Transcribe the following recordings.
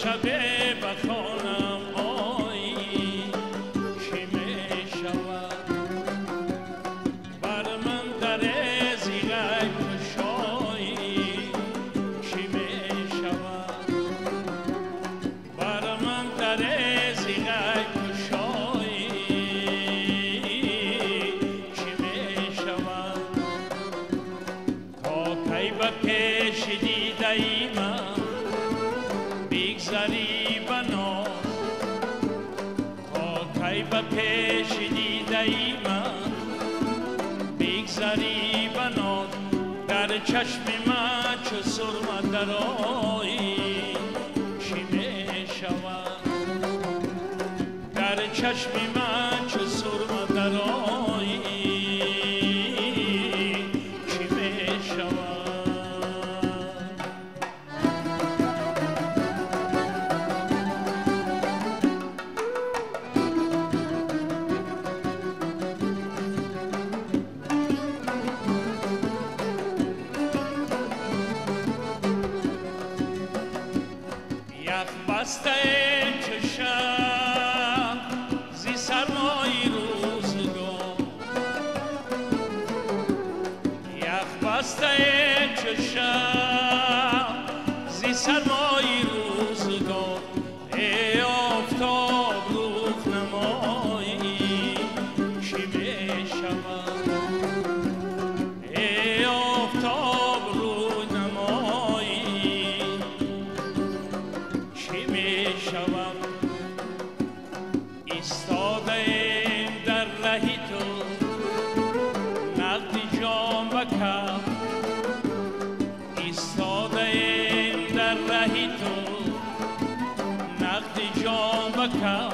شب بخوانم آیی چی می شود بر من در زی غیب کشایی چی می شود بر من در زی غیب کشایی چی می شود تا کی به پیش دیده ای من بگذری به ناز تا کی به پیش دیده ای من بگذری به ناز در چشم من چو سرمه درآیی چی می شود در چشم من چو سرمه درآیی چی می شود. یخ بسته چشم زی سرمای روزگار یخ بسته چشم زی سرمای روزگار ای آفتاب رخ نمایی چی می شود ای آفتاب روی نمایی چی می شود. ایستاده ایم در رهی تو نقد جام به کف ایستاده ایم در رهی تو نقد جام به کف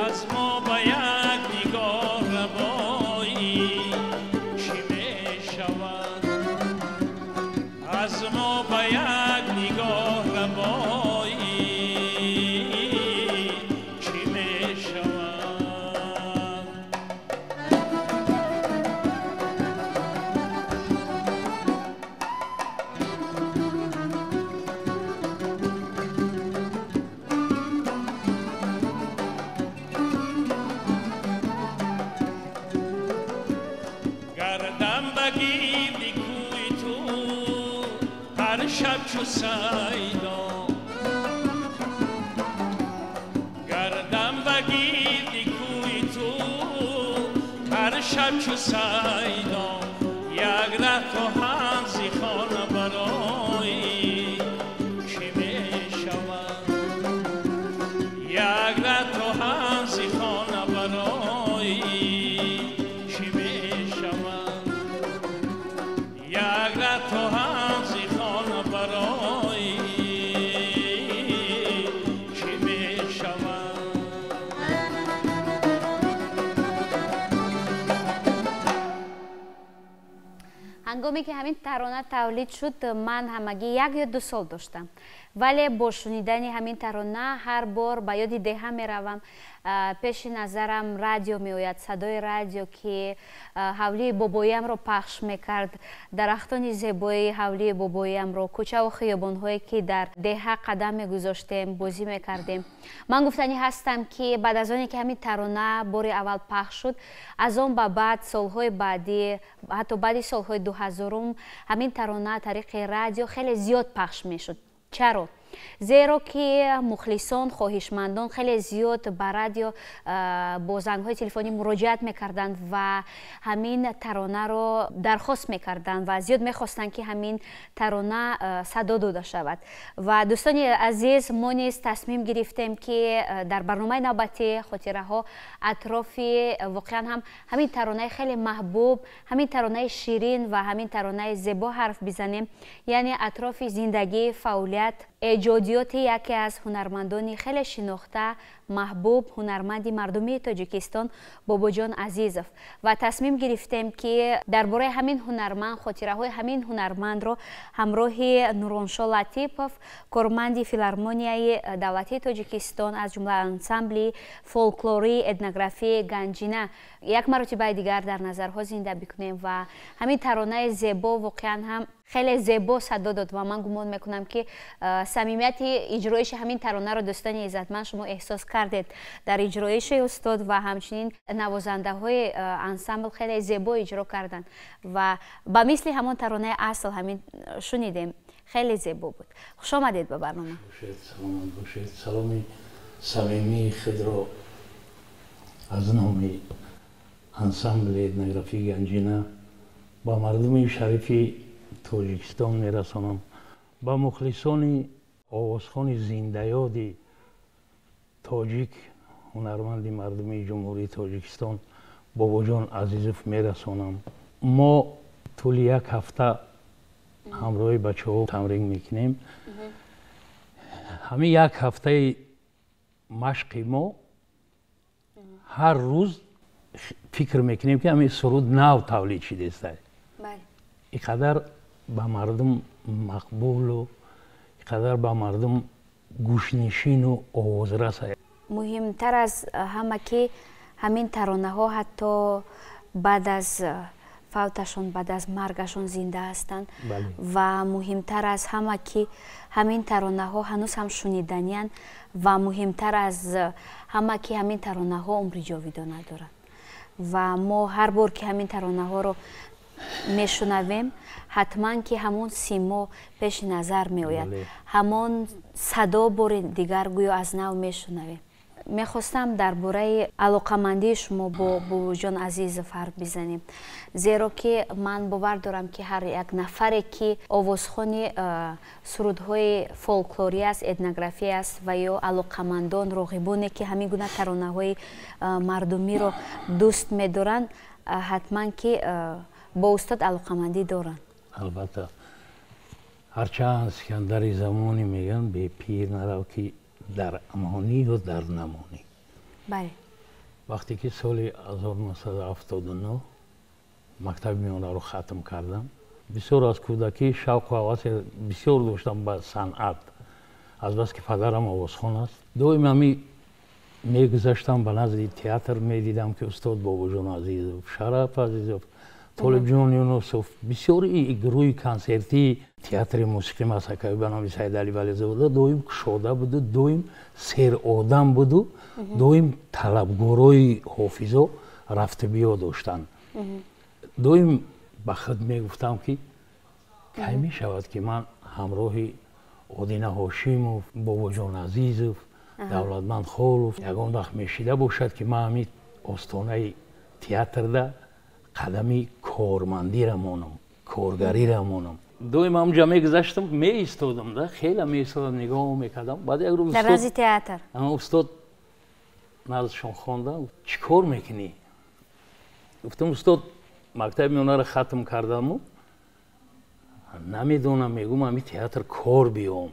از ما به یک نگاه ربایی چی می شود از ما به یک نگاه ربایی چی می شود. گردم به گرد کوی تو هر شب چو صیدا گردم به گرد کوی تو هر شب چو صیدا یک ره تو هم زی خانه برآیی چی می شود یک ره تو هم زی خانه برآیی چی می شود یک ره تو هم زی خانه برآیی چی می شود. ҳангоме ки ҳамин тарона тавлид шуд ман ҳамагӣ 1 ё 2 сол доштам, вале бо шунидани ҳамин тарона ҳар бор ба ёди деҳа меравам. Пеши назарам радио меояд, садои радио ки ҳавлии бобоямро пахш мекард, дарахтони зебои ҳавлии бобоямро, кӯчаву хиёбонҳое ки дар деҳа қадам мегузоштем, бозӣ мекардем. Ман гуфтанӣ ҳастам ки баъд аз оне ки ҳамин тарона бори аввал пахш шуд, аз он ба баъд солҳои баъдӣ, ҳатто баъди солҳои 2000 ҳамин тарона тариқи радио хеле зиёд пахш мешуд. Чаро? Зеро ки мухлисон, хоҳишмандон хеле зиёд ба радио бо зангҳои телефонӣ муроҷиат мекарданд ва ҳамин таронаро дархост мекарданд ва зиёд мехостанд ки ҳамин тарона садо дода шавад. Ва дӯстони азиз, мо низ тасмим гирифтем ки дар барномаи навбатии хотираҳо атрофи воқеан ҳам ҳамин таронаи хеле маҳбуб, ҳамин таронаи ширин ва ҳамин таронаи зебо ҳарф бизанем, яъне атрофи зиндагӣ, фаъолият, эҷодиёти яке аз ҳунармандони хеле шинохта, маҳбуб, ҳунарманди мардумии Тоҷикистон Бобоҷон Азизов. Ва тасмим гирифтем ки дар бораи ҳамин ҳунарманд, хотираҳои ҳамин ҳунармандро ҳамроҳи Нуроншо Латипов, корманди филармонияи давлатии Тоҷикистон, аз ҷумла ансамбли фолклории этнографии Ганҷина, як маротибаи дигар дар назарҳо зинда бикунем ва ҳамин таронаи зебо воқеан ҳам Хеле зебо садо дод ва ман гумон мекунам, ки самимияти иҷроиши ҳамин таронаро, дӯстони иззатманд, шумо эҳсос кардед дар иҷроиши устод ва ҳамчунин навозандаҳои ансамбл хеле зебо иҷро карданд ва ба мисли ҳамон таронаи асл ҳамин шунидем, хеле зебо буд. Хуш омадед ба барнома. Саломат бошед. Саломи самимии худро аз номи ансамбли этнографии Ганҷина ба мардуми шарифи Тоҷикистон мерасонам, ба мухлисони овозхони зиндаёди тоҷик, ҳунарманди мардумии Ҷумҳурии Тоҷикистон Бобоҷон Азизов мерасонам. Мо тӯли як ҳафта ҳамроҳи бачаҳо тамрин мекунем. Ҳамин як ҳафтаи машқи мо ҳар рӯз фикр мекунем, ки ҳамин суруд нав тавлид шидааст, ин қадар ба мардум мақбулу ин қадар ба мардум гӯшнишину овозрас. Муҳимтар аз ҳама, ки ҳамин таронаҳо ҳатто баъд аз фавташон, баъд аз маргашон зинда ҳастанд ва муҳимтар аз ҳама, ки ҳамин таронаҳо ҳанӯз ҳам шуниданиянд ва муҳимтар аз ҳама, ки ҳамин таронаҳо умри ҷовидона доранд ва мо ҳар бор ки ҳамин таронаҳоро мешунавем, ҳатман ки ҳамон симо пеши назар меояд, ҳамон садо бори дигар гӯё аз нав мешунавем. Мехостам дар бораи алоқамандии шумо бо Бобоҷон Азизов ҳарф бизанем, зеро ки ман бовар дорам, ки ҳар як нафаре, ки овозхони сурудҳои фолклорӣ аст, этнографӣ аст ва ё алоқамандон, роғибоне, ки ҳамин гуна таронаҳои мардумиро дӯст медоранд, ҳатман ки бо устод алоқамандӣ доранд. Албатта, ҳарчанд Искандари замонӣ мегӯянд, бепир нарав, ки дар амонию дар намонӣ. Вақте ки соли 1979 мактаби миёнаро хатм кардам, бисёр аз кӯдакӣ шавқу ҳавасе бисёр доштам ба санъат, азбаски падарам овозхон аст. Доим ҳами мегузаштам ба назди театр, медидам, ки устод Бобоҷон Азизов, Шараф Азизов, Толибҷон Юнусов, бисёри гурӯҳи консертии театри мусиқӣ масакавӣ ба номи Саидали Вализода доим кушода буду, доим серодам буду, доим талабгорои ҳофизо рафту биё доштанд. Доим ба худ мегуфтам, ки кай мешавад, ки ман ҳамроҳи Одина Ҳошимов, Бобоҷон Азизов, Давлатманд Холов ягон вақт мешида бошад, ки ман ҳамин остонаи театрда қадами кормандира монам, коргарира монам. Доим ҳамҷа мегузаштам, меистодам да, хеле меистодам, нигоҳ мекардам. Баъд як рӯз дар назди театр устод наздшон хондам: «Чӣ кор мекунӣ?» Гуфтам: «Устод, мактаби миёнаро хатм кардаму намедонам, мегӯм, ҳами театр кор биём».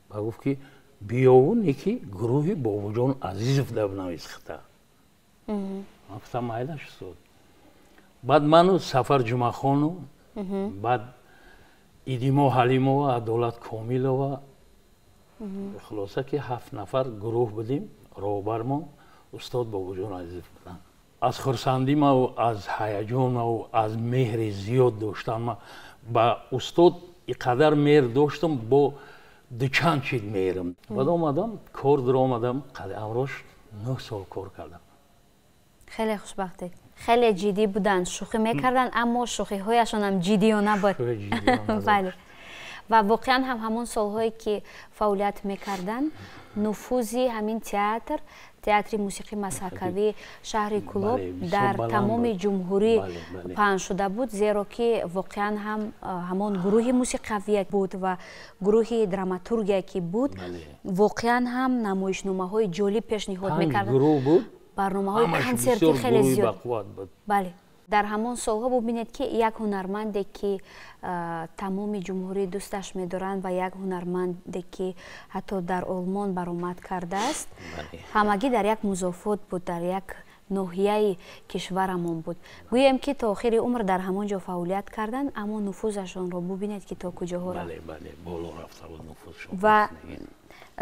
Ба гуфт, ки биёву неки гурӯҳи Бобоҷон Азизов да бинавис хита. Ман гуфтам: «Майлаш, устод». Баъд ману Сафар Ҷумъахону, баъд Идимо Ҳалимова, Адолат Комилова, хулоса, ки ҳафт нафар гурӯҳ будем, роҳбармон устод Бобоҷон Азизов буданд. Аз хурсандимаву аз ҳаяҷонаву аз меҳри зиёд доштан ма ба устод, иқадар меҳр доштам, бо дучанд чид меҳрам. Баъд омадам, кор дуромадам, амрош 9 сол кор кардам. Хеле хушбахтед. Хеле ҷиддӣ буданд, шӯхӣ мекарданд, аммо шӯхиҳояшонам ҷиддиёна буд. Бале, ва воқеан ҳам ҳамон солҳое, ки фаъолият мекарданд, нуфузи ҳамин театр, театри мусиқӣ масакавии шаҳри Кӯлоб, дар тамоми ҷумҳурӣ паҳн шуда буд, зеро ки воқеан ҳам ҳамон гурӯҳи мусиқавие буд ва гурӯҳи драматургия ки буд, воқеан ҳам намоишномаҳои ҷолиб пешниҳод мекарданд, барномаҳои консертӣ хеле зиёд. Бале, дар ҳамон солҳо бубинед, ки як ҳунарманде, ки тамоми ҷумҳурӣ дӯсташ медоранд ва як ҳунарманде, ки ҳатто дар Олмон баромад кардааст, ҳамагӣ дар як музофот буд, дар як ноҳияи кишварамон буд. Гӯем ки то охири умр дар ҳамон ҷо фаъолият карданд, аммо нуфузашонро бубинед ки то куҷоҳо рафт. Бале, бале, боло рафта буд нуфузшон. Ва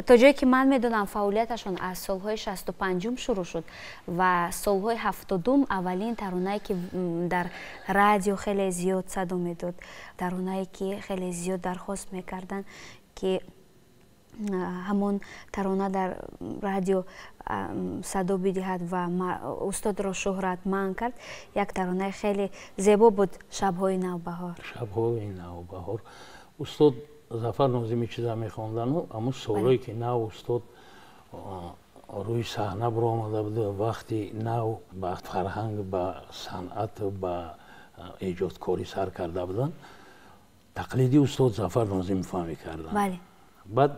то ҷое ки ман медонам, фаъолияташон аз солҳои 65-ум шурӯъ шуд ва солҳои 70-ум аввалин таронае ки дар радио хеле зиёд садо медод, таронае ки хеле зиёд дархост мекарданд, ки ҳамон тарона дар радио садо бидиҳад ва устодро шӯҳратманд кард, як таронаи хеле зебо буд, «Шабҳои навбаҳор». «Шабҳои навбаҳор». Устод Зафар Нозими чиза мехондану аммо солҳое ки нав устод рӯи саҳна баромада буд, вақти нав ба фарҳанг, ба санъат, ба эҷодкорӣ сар карда буданд, тақлиди устод Зафар Нозимова мекарданд. Баъд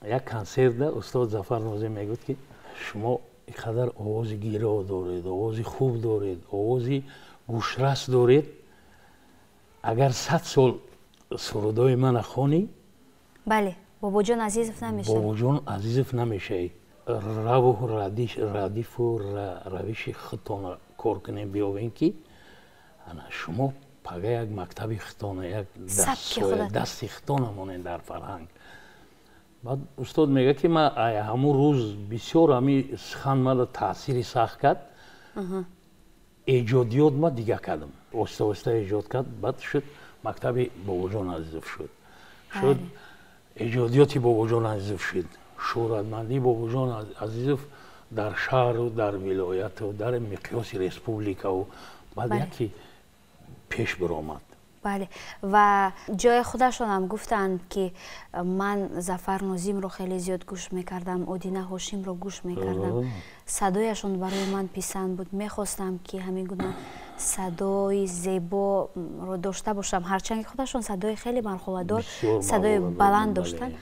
як консертда устод Зафар Нозим мегуфт, ки шумо ин қадар овози гиро доред, овози хуб доред, овози гӯшрас доред, агар 100 сол сурудҳои мана хонӣ, бале, Бобоҷон Азизов намешавӣ. Бобоҷон Азизов намешавӣ. Раву радифу равиши худтонро кор кунем, биёбем, ки шумо пага як мактаби худтона, як дасти худтона монед дар фарҳанг. Баъд устод мегӯяд, ки ман ҳамун рӯз бисёр ҳами сухан мада таъсири сахт кард, эҷодиёт ма дига кардам, оҳиста оҳиста эҷод кард. Баъд шуд мактаби Бобоҷон Азизов, шуд эҷодиёти Бобоҷон Азизов, шуд шӯҳратмандии Бобоҷон Азизов дар шаҳру дар вилояту дар миқёси республикаву баъд яке пеш биромад. Бале, ва ҷои худашонам гуфтанд, ки ман Зафар Нозимро хеле зиёд гӯш мекардам, Одина Ҳошимро гӯш мекардам, садояшон барои ман писанд буд, мехостам, ки ҳамин гуна садои зеборо дошта бошам. Ҳарчанд ки худашон садои хеле мархуладор, садои баланд доштанд,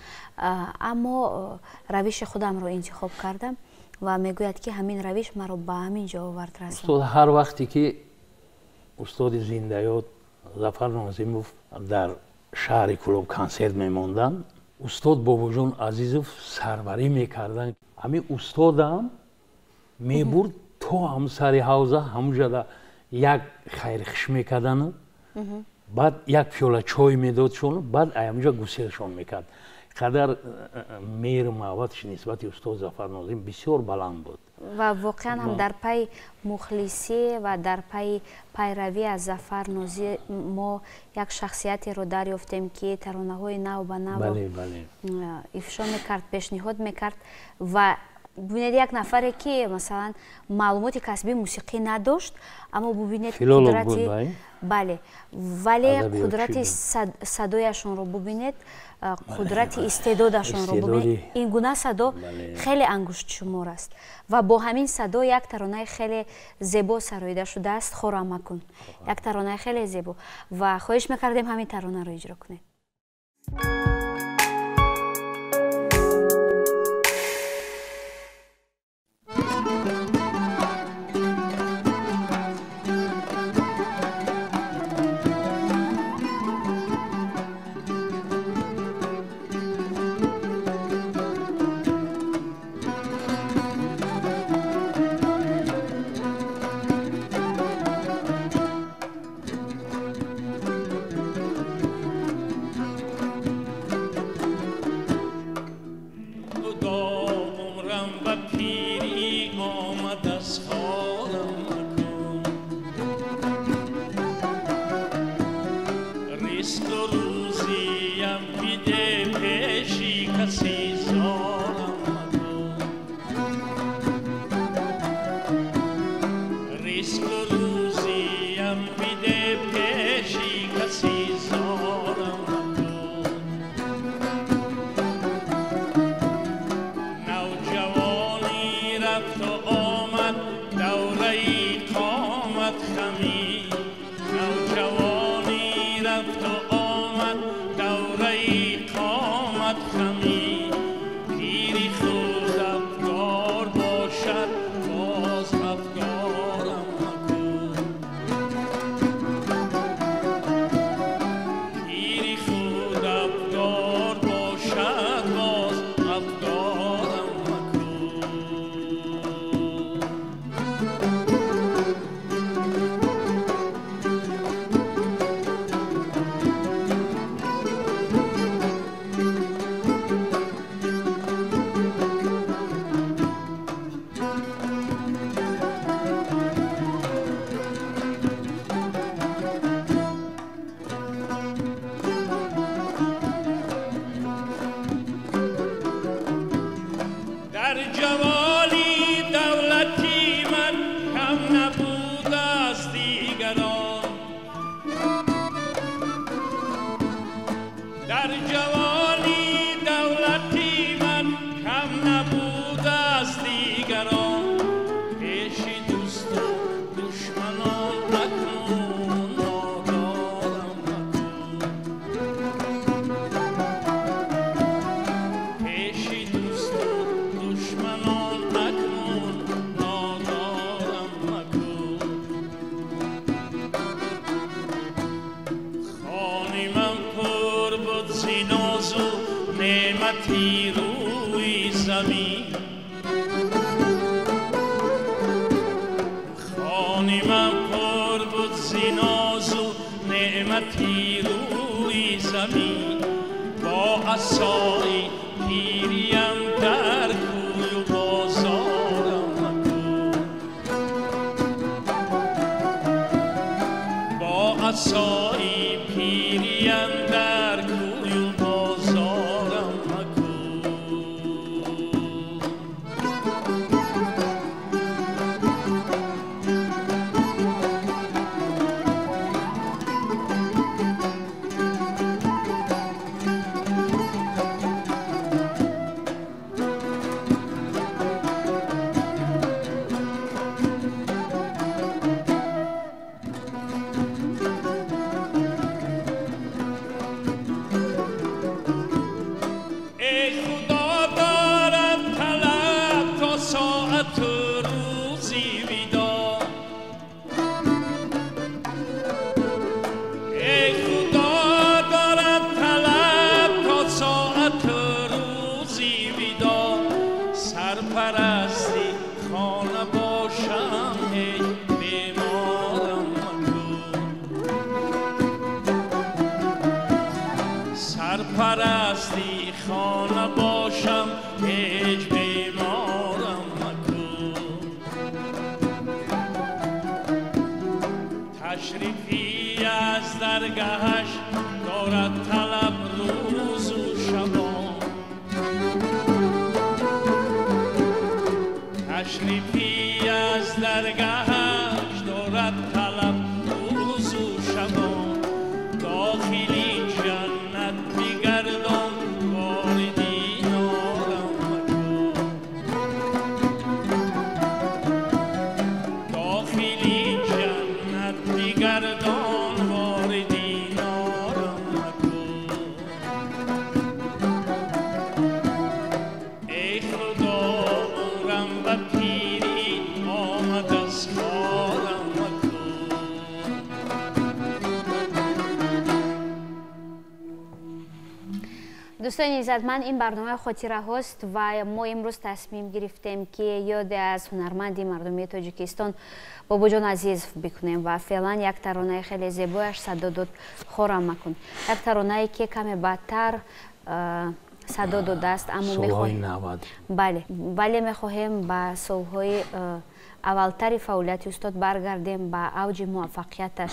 аммо равиши худамро интихоб кардам ва мегӯяд, ки ҳамин равиш маро ба ҳамин ҷо овард расонд. Устод ҳар вақте ки устоди зиндаёд Зафар Нозимов дар шаҳри Кӯлоб консерт мемонданд, устод Бобоҷон Азизов сарварӣ мекарданд. Ҳамин устодам мебурд то ҳам сари ҳавза, ҳамунҷода як хайрхиш мекардану баъд як пиёла чой медодшон, баъд ҳамунҷа гуселшон мекард. Қадар меҳру муҳаббаташ нисбати устод Зафар Нозим бисёр баланд буд. Ва воқеан ҳам дар пайи мухлисӣ ва дар пайи пайравӣ аз Зафар Нозим мо як шахсиятеро дарёфтем, ки таронаҳои нав ба навро ифшо мекард, пешниҳод мекард. Ва бубинед, як нафаре ки масалан маълумоти касбии мусиқӣ надошт, аммо бубинед қудрати, бале, вале қудрати садояшонро бубинед, қудрати истеъдодашонро бубинед. Ин гуна садо хеле ангуштшумор аст ва бо ҳамин садо як таронаи хеле зебо сароида шудааст, «Хорам макун», як таронаи хеле зебо, ва хоҳиш мекардем ҳамин таронаро иҷро кунед. ҷавонӣ давлати ман кам набуд аз дигарон, пеши дӯсту душманон акнун нодорам макун, пеши дӯсту душманон акнун нодорам макун. Хони ман пур буд зи нозу неъмати рӯи замин, хони ман пур буд зи нозу неъмати рӯи замин, бо асои пириям дар кӯю бозорам макун, бо асои пириям дар кӯю бозорам макун. Эй Худо дорад талаб то соату рӯзи видоъ, эй Худо дорад талаб то соату рӯзи видоъ, сарпарасти хона бошам ҳеҷ беморам макун, сарпарасти хона бошам ҳеҷ беморам макун. Ташрифӣ аз даргаҳаш дорад талаб рӯзу шабон, ташрифӣ аз даргаҳаш дорад талаб рӯзу шабон, дохили ҷаннат бигардон вориди норам макун, дохили ҷаннат бигардон вориди норам макун. Эй Худо умрам ба пирӣ омад аз корам макун. Дӯстони иззатманд, ин барномаи хотираҳост ва мо имрӯз тасмим гирифтем, ки ёде аз ҳунарманди мардумии Тоҷикистон Бобоҷон Азизов бикунем ва феълан як таронаи хеле зебояш садо дод «Хорам макун», як таронае, ки каме баъдтар садо додааст, аммо солҳои 90. Бале, бале, мехоҳем ба солҳои аввалтари фаъолияти устод баргардем, ба авҷи муваффақияташ,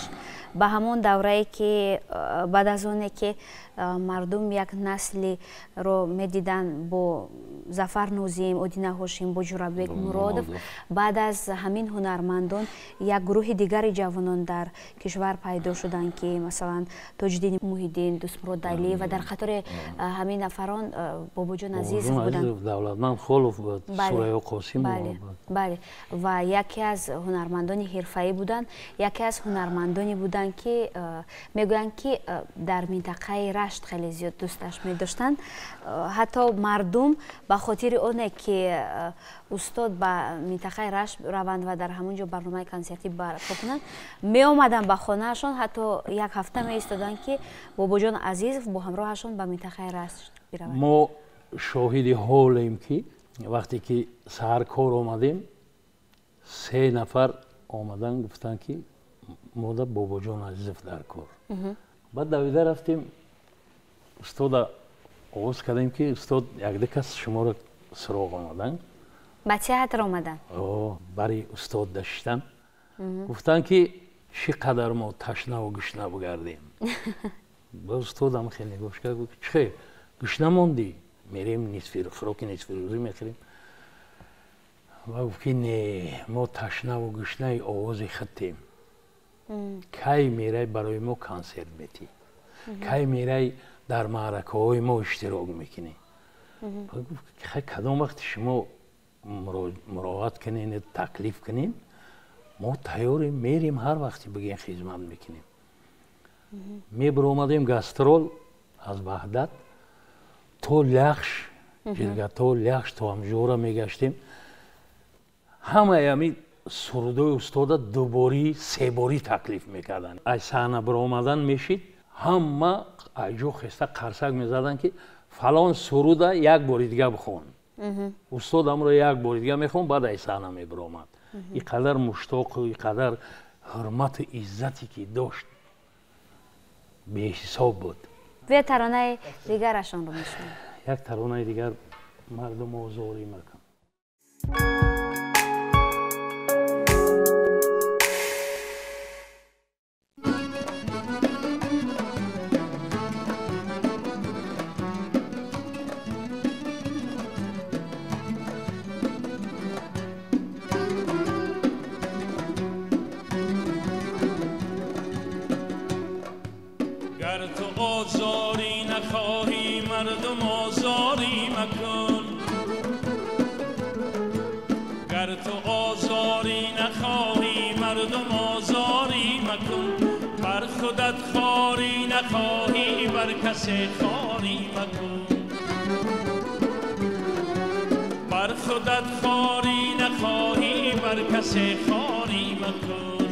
ба ҳамон даврае, ки баъд аз оне ки мардум як наслиро медиданд бо Зафар Нозим, Одина Ҳошим, бо Ҷурабек Муродов. Баъд аз ҳамин ҳунармандон як гурӯҳи дигари ҷавонон дар кишвар пайдо шуданд, ки масалан Тоҷиддини Муҳиддин, Дӯстмурод Далиев ва дар қатори ҳамин нафарон Бобоҷон Азизов буданд. Давлатманд Холов буд, Сурайё Қосимова буд. Бале, ва яке аз ҳунармандони ҳирфаӣ буданд, яке аз ҳунармандоне буданд, ки мегӯянд, ки дар минтақаи Рашт хеле зиёд дӯсташ медоштанд. Ҳатто мардум ба хотири оне, ки устод ба минтақаи Рашт раванд ва дар ҳамон ҷо барномаи консертӣ барпо кунанд, меомаданд ба хонаашон, ҳатто як ҳафта меистоданд, ки Бобоҷон Азизов бо ҳамроҳашон ба минтақаи Рашт бираванд. Мо шоҳиди ҳолем, ки вақте ки саҳар кор омадем, се нафар омадан, гуфтанд, ки мода Бобоҷон Азизов дар кор. Баъд давида рафтем, устода оғоз кардем, ки устод, якда кас шуморо суроғ омаданд. Ба театр омаданд? Бари устод даштан, гуфтанд, ки чӣ қадар мо ташнаву гушна бигардем. Ба устодам хеле нигоҳ кард, гуфт: «Чӣ гушна мондӣ? Мерем нисфи хӯроки нисфирӯзӣ мехӯрем». Ва гуфт, ки не, мо ташнаву гушнаи овози худтем, кай мерай барои мо консерт метӣ, кай мерай Дар маъракаҳои мо иштирок мекунӣ. Кадом вақти шумо муроҷиат кунед, таклиф кунед, мо тайёрем, мерем, ҳар вақте бигӯем хизмат мекунем. Мебиромадем гастрол аз Ваҳдат то Ляхш, Жиргато, Ляхш, то Амжора мегаштем. Ҳамаи ҳамин сурудои устода дуборӣ, себорӣ таклиф мекарданд. Аз саҳна биромадан мешид, ҳама айҷо хеста қарсак мезаданд, ки фалон суруда як бори дига бихон. Устод амро як бори дига мехон, баъд аз саҳна мебиромад. Ин қадар муштоқу ин қадар ҳурмату иззате ки дошт, беҳисоб буд. Биё таронаи дигарашонро мешунавем. Як таронаи дигар, мардум озорӣ макун. خاری مکن، بر خودت خاری نخواهی، بر کس خاری مکن.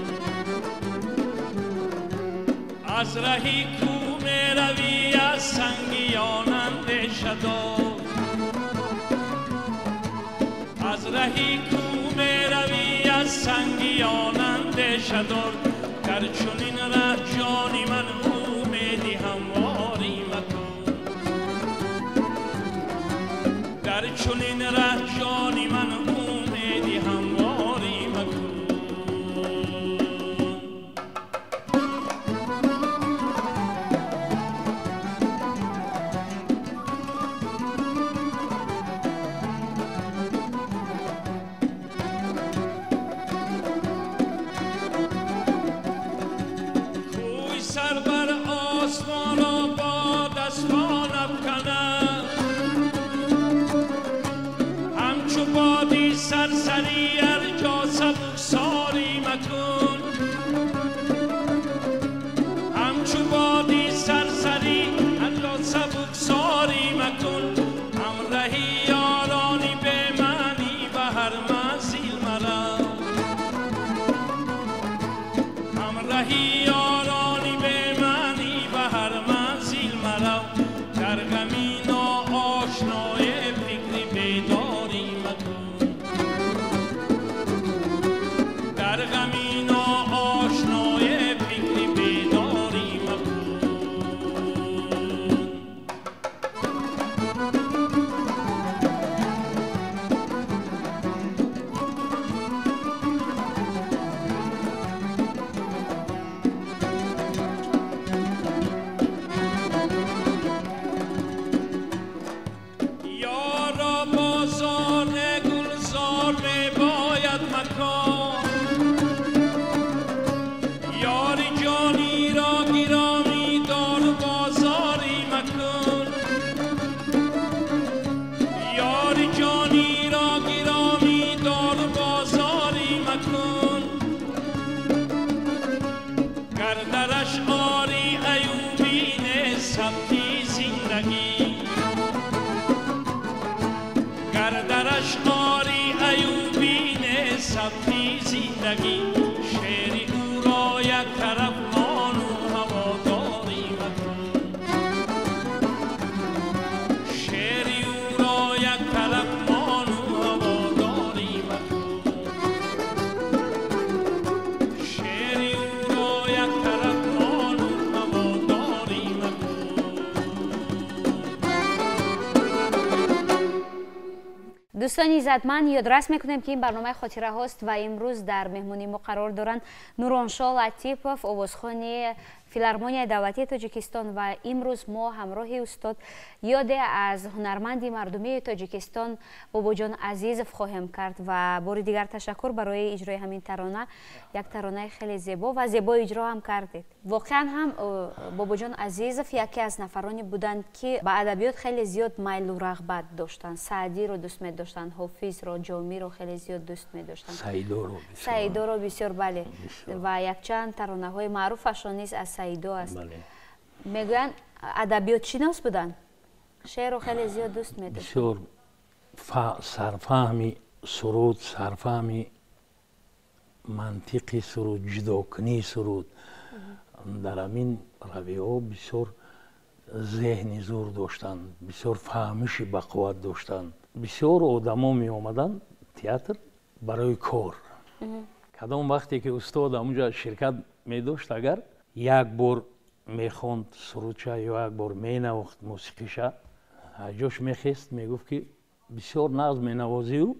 از رهی کو میروی، از سنگیان اندیشه دار. از رهی کو میروی، از سنگیان اندیشه دار. در چنین ره جانی من امیدی همواری مکن. در چنین ره جانی من امیدی همواری مکن. کوی سر بر آسمان را با دستان افکنم، همچو بادی سرسری ارجا سبکساری مکن. همچو بادی سرسری ارجا سبکساری مکن. همراهی یارانی به معنی به هر منزل مرا. همراهی یارانی به معنی به هر منزل مرا. در غمی ناآشنای فکری بیداری مکن. در غمی ناآشنای فکری بیداری مکن. یارا بازار گلزار باید مکان، یاری جانی را گرامی دار بازاری مکن. یاری جانی را گرامی دار بازاری مکن. گر درش آری ایوبی سبکی زندگی، گر درش آری ایوبی سبکی زندگی. شعر او را یک طرف مان و هواداری مکن. شعر او را یک طرف مان و هواداری مکن. شعر او را یک طرف مان و هواداری مکن. Дӯстони иззатманд, ёдрас мекунем, ки ин барномаи хотираҳост ва имрӯз дар меҳмонии мо қарор доранд Нуроншо Латипов, овозхони Филармонияи давлатии Тоҷикистон ва имрӯз мо ҳамроҳи устод ёде аз ҳунарманди мардумии Тоҷикистон Бобоҷон Азизов хоҳем кард. Ва бори дигар ташаккур барои иҷрои ҳамин тарона. Як таронаи хеле зебо ва зебо иҷро ҳам кардед. Воқеан ҳам Бобоҷон Азизов яке аз нафароне буданд, ки ба адабиёт хеле зиёд майлу рағбат доштанд. Саъдиро дӯст медоштанд, Ҳофизро, Ҷомиро хеле зиёд дӯст медоштанд. Саидоро бисёр, бале. Ва якчанд таронаҳои маъруфашон низ аз Саидо аст. Мегӯянд, адабиётшинос буданд, шеърро хеле зиёд дӯст медоштанд. Бисёр сарфаҳми суруд, сарфаҳми мантиқи суруд, ҷудокунии суруд, дар ҳамин равияҳо бисёр зеҳни зур доштанд, бисёр фаҳмиши бақувват доштанд. Бисёр одамо меомаданд театр барои кор. Кадом вақте ки устод ҳамунҷа ширкат медошт, агар як бор мехонд сурудша ё як бор менавохт мусиқиша, ҷош мехест, мегуфт, ки бисёр нағз менавозию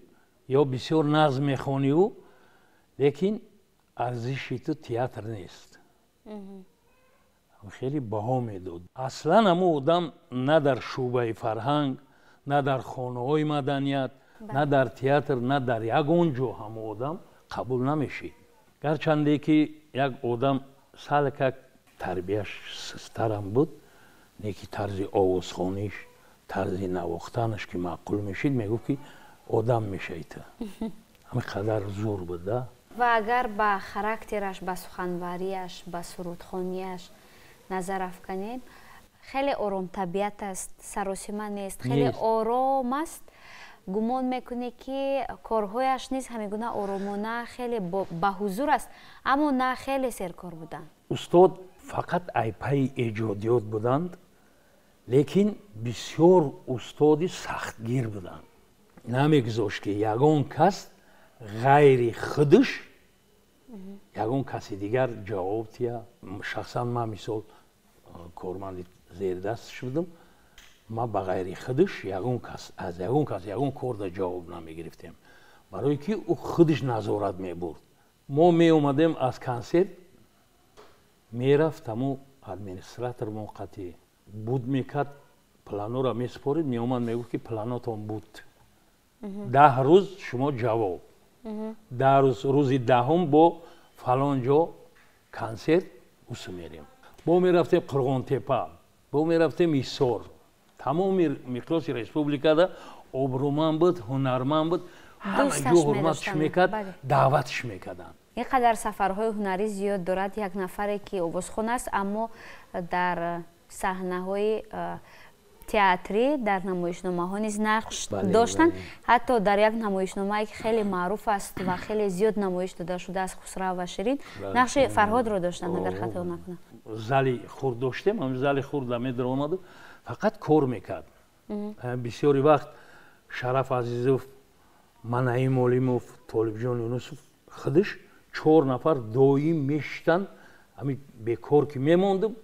ё бисёр нағз мехонию, лекин арзиши ту театр нест. Хеле баҳо медод. Аслан ҳамун одам на дар шӯъбаи фарҳанг, на дар хонаҳои маданият, на дар театр, на дар ягон ҷо ҳамун одам қабул намешид. Гарчанде ки як одам салкак тарбияш систарам буд, не ки тарзи овозхониш, тарзи навохтанаш ки маъқул мешид, мегуфт, ки одам мешаи ту. Ҳамин қадар зур буд, да. Ва агар ба характераш, ба суханварияш, ба сурудхонияш назар афканем, хеле оромтабиат аст, саросима нест, хеле ором аст. Гумон мекунӣ, ки корҳояш низ ҳамин гуна оромона, хеле ба ҳузур аст, аммо на, хеле серкор буданд. Устод фақат айпаи эҷодиёт буданд, лекин бисёр устоди сахтгир буданд. Намегузошт, ки ягон кас ғайри худаш ягон каси дигар ҷавоб тия. Шахсан ман, мисол, корманди зердастш будам, ман ба ғайри худаш ягон кас аз ягон кас ягон корда ҷавоб намегирифтем, барое ки ӯ худаш назорат мебурд. Мо меомадем аз консерт, мерафт ҳамун администратор мо қатъи буд мекард, планора месупорид, меомад, мегуфт, ки планотон буд, 10 рӯз шумо ҷавоб, 10 рӯз, рӯзи 10-ум бо фалон ҷо консерт усу мерем. Бо мерафтем Қурғонтепа, бо мерафтем Ҳисор, тамоми миқёси республикада обрӯманд буд, ҳунарманд буд, ҳама ҷо ҳурматш мекард, даъватш мекарданд. Ин қадар сафарҳои ҳунарӣ зиёд дорад як нафаре, ки овозхон аст, аммо дар саҳнаҳои театрӣ, дар намоишномаҳо низ нақш доштанд. Ҳатто дар як намоишномае, ки хеле маъруф аст ва хеле зиёд намоиш дода шудааст, «Хусрав ва Ширин», нақши Фарҳодро доштанд, агар хато накунам. Зали хурд доштем, ҳамин зали хурда медаромаду фақат кор мекард. Бисёри вақт Шараф Азизов, Манаим Олимов, Толибҷон Юнусов, худаш, чор нафар доим мешиштанд. Ҳамин бекор ки мемондум,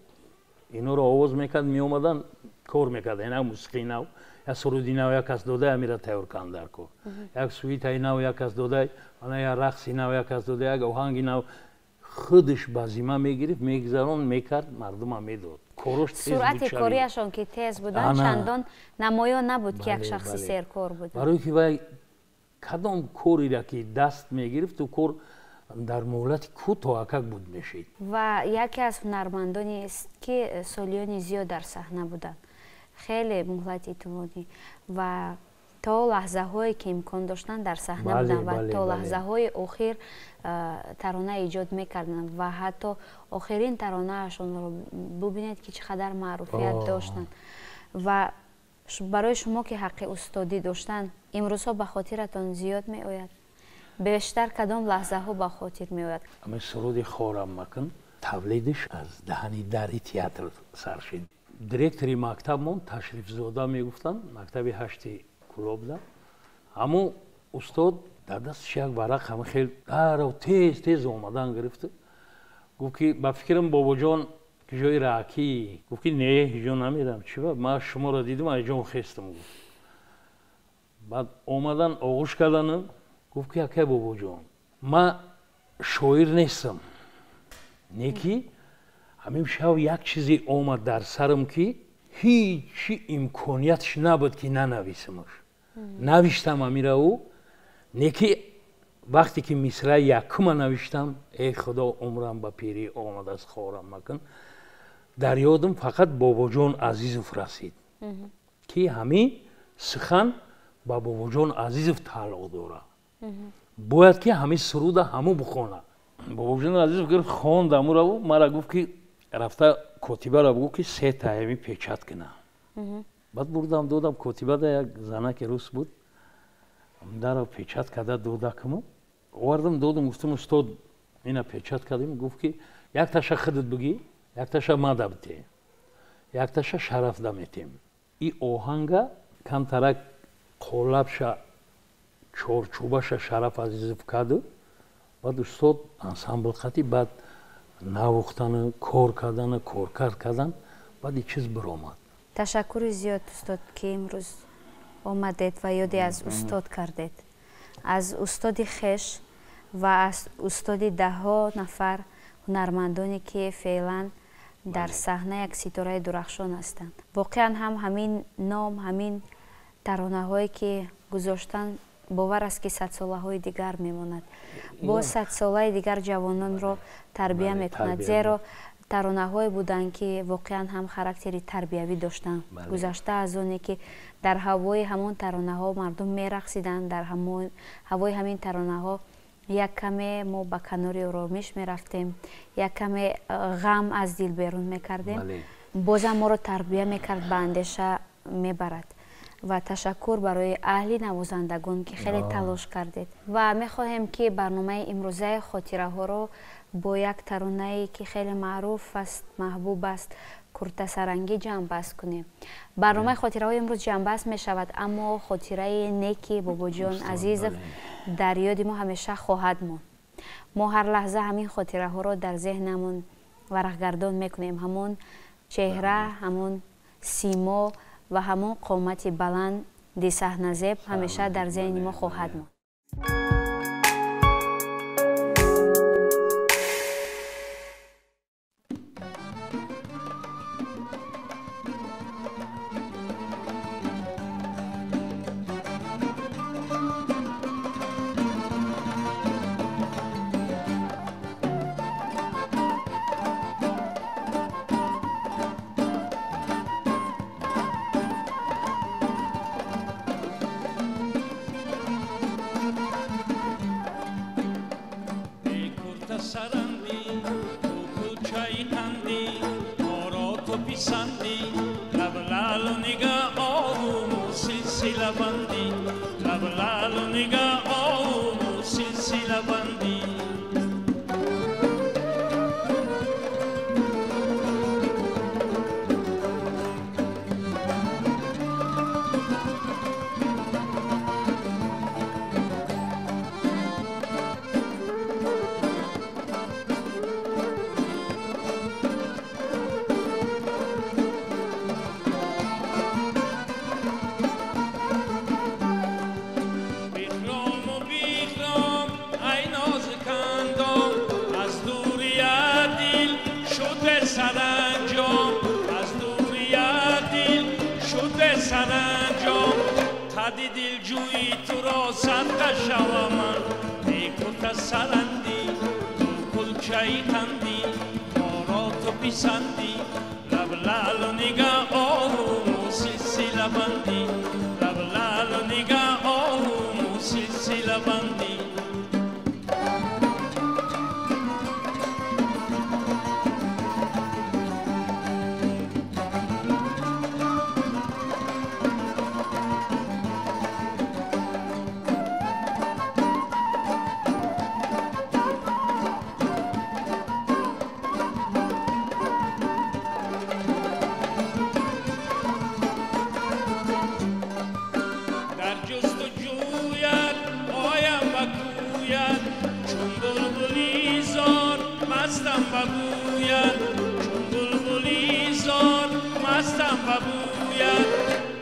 инҳоро овоз мекард, меомаданд, кор мекард. Як мусиқии нав, як суруди нав як кас дода, амира тайёр кардам дар кор, як сюитаи нав як кас дода, ана як рақси нав як кас дода, як оҳанги нав худаш ба зимма мегирифт, мегузарон, мекард, мардума медод. Корош Суръати кориашон ки тез буданд, чандон намоён набуд, ки як шахси серкор буд. Барои ки вай кадом корира ки даст мегирифт, ӯ кор дар муҳлати кӯтоҳакак буд мешид. Ва яке аз ҳунармандонест, ки солиёни зиёд дар саҳна буданд, хеле муҳлати тӯлонӣ, ва то лаҳзаҳое ки имкон доштанд, дар саҳна буданд ва то лаҳзаҳои охир тарона эҷод мекарданд. Ва ҳатто охирин таронаашонро бубинед, ки чӣ қадар маъруфият доштанд. Ва барои шумо, ки ҳаққи устодӣ доштанд, имрӯзҳо ба хотиратон зиёд меояд? Бештар кадом лаҳзаҳо ба хотир меояд? Ҳамин суруди «Хорам макун» тавлидиш аз даҳани дари театр сар шид. Директори мактабмон Ташрифзода мегуфтанд, мактаби ҳашти Кӯлобда. Ҳамун устод дар дасташ як варақ, ҳама хел даро тез тез омадан гирифт, гуфт, ки ба фикрам, Бобоҷон ҷои раъкӣ. Гуфт, ки не, ҳиҷо намерам, чи ба ман шуморо дидам, аз ҷон хестам, гуфт. Баъд омадан, оғӯш карданам, гуфт, ки акай Бобоҷон, ман шоир нестам, не ки Ҳамин шав як чизе омад дар сарам, ки ҳеҷ имкониятш набуд, ки нанависамаш. Навиштам амирау, не ки вақте ки мисраи якума навиштам, эй Худо, умрам ба пирӣ омадааст, хорам макун, дар ёдам фақат Бобоҷон Азизов расид, ки ҳамин сухан ба Бобоҷон Азизов тааллуқ дорад. Бояд ки ҳамин суруда ҳаму бихонад. Бобоҷон Азизов гирифт, хонд амураву мара гуфт, ки рафта котибаро бигӯ, ки се таҳами печат кунам. Баъд бурдам додам котибада, як занаки рус буд, даро печат карда дода куму овардам додам, гуфтам, устод, ина печат кардем. Гуфт, ки якташа худат бигӣ, якташа мада бите, якташа шараф даметем. И оҳанга камтарак қолабша, чорчӯбаша Шараф Азизов карду, баъд устод ансамбл қати баъд навохтану кор кардану коркард кардан, баъд и чиз биромад. Ташаккури зиёд, устод, ки имрӯз омадед ва ёде аз устод кардед, аз устоди хеш ва аз устоди даҳҳо нафар ҳунармандоне, ки феълан дар саҳна як ситораи дурахшон ҳастанд. Воқеан ҳам ҳамин ном, ҳамин таронаҳое, ки гузоштан, бовар аст, ки садсолаҳои дигар мемонад, боз садсолаи дигар ҷавононро тарбия мекунад, зеро таронаҳое буданд, ки воқеан ҳам характери тарбиявӣ доштанд. Гузашта аз оне, ки дар ҳавои ҳамон таронаҳо мардум мерақсиданд, дар ҳавои ҳамин таронаҳо як каме мо ба канори оромиш мерафтем, як каме ғам аз дил берун мекардем, бозам моро тарбия мекард, ба андеша мебарад. Ва ташаккур барои аҳли навозандагон, ки хеле талош кардед. Ва мехоҳем, ки барномаи имрӯзаи хотираҳоро бо як таронае, ки хеле маъруф аст, маҳбуб аст, куртасарангӣ, ҷамъбаст кунем. Барномаи хотираҳои имрӯз ҷамъбаст мешавад, аммо хотираи неки Бобоҷон Азизов дар ёди мо ҳамеша хоҳад монд. Мо ҳар лаҳза ҳамин хотираҳоро дар зеҳнамон варақгардон мекунем, ҳамон чеҳра, ҳамон симо ва ҳамон қомати баланди саҳназеб ҳамеша дар зеҳни мо хоҳад монд.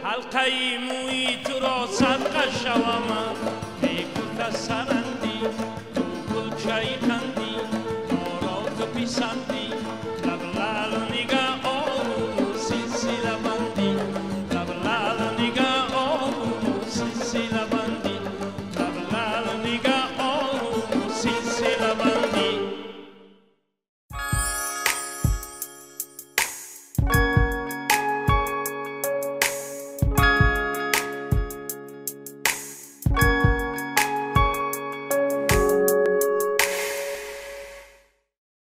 Ҳалқаи мӯи туро садқа шавам, эй куртасарандӣ, ту гулчаи